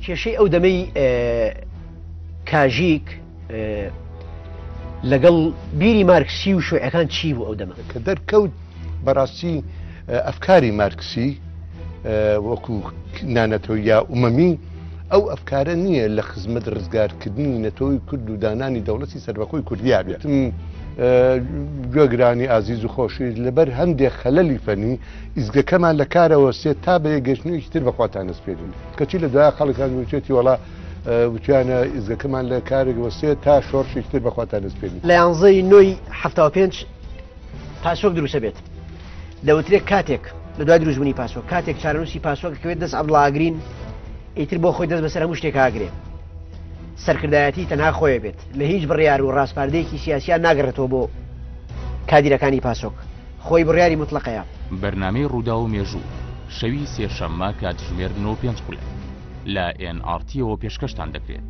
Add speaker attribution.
Speaker 1: کێشەی ئەو دەمەی کاژیک لەگەڵ بیری مارکسی و شوعەکان چی بوو ئەو دەمە؟
Speaker 2: کە دەرکەوت بەڕاستی ئەفکاری مارکسی وەکو نانەتەوە یا ئومەمی ئەو ئەفکارە نییە لە خزمەت ڕزگارکردنی نەتەوەی کورد و دانانی دەوڵەتی سەربەخۆی کوردیا بێت. گوێگرانی ئازیز و خۆشەویست لەبەر هەندێک خەلەلی فەنی ئیزگەکەمان لە کارەوە سێت تا بە یەکگەشتنێکی تر بەخواتان ئەسپێرین کەچی لە دوای خەڵکان وتێتی وەڵا وتیانە ئیزگەکەمان لە کارێک وەسێت تا شۆڕشێکی تر بەخواتان ئەسپێرین.
Speaker 1: لە یانزەی نۆی 75 پاسۆک دروستە بێت دەوترێت کاتێک لە دوای دروستبوونی پاسۆک کاتێک چارەنووسی پاسۆک کەوێت دەست عەبدوڵا ئاگرین ئیتر بۆ خۆی دەست بەسەر هەموو شتێک ئاگرێ سەرکردایەتی تەنها خۆی بێت لە هیچ بڕیار و ڕاسپاردەیەکی سیاسیان ناگەڕێتەوە بۆ کادیرەکانی پاسۆک خۆی بڕیاری مطلقەیە.
Speaker 3: بەرنامەی ڕووداو و مێژوو، شەوی سێشەممە کاتژمێر نۆ و پێنج خولەک لە ئێن ئاڕ تیەوە پێشکەشتان دەکرێت.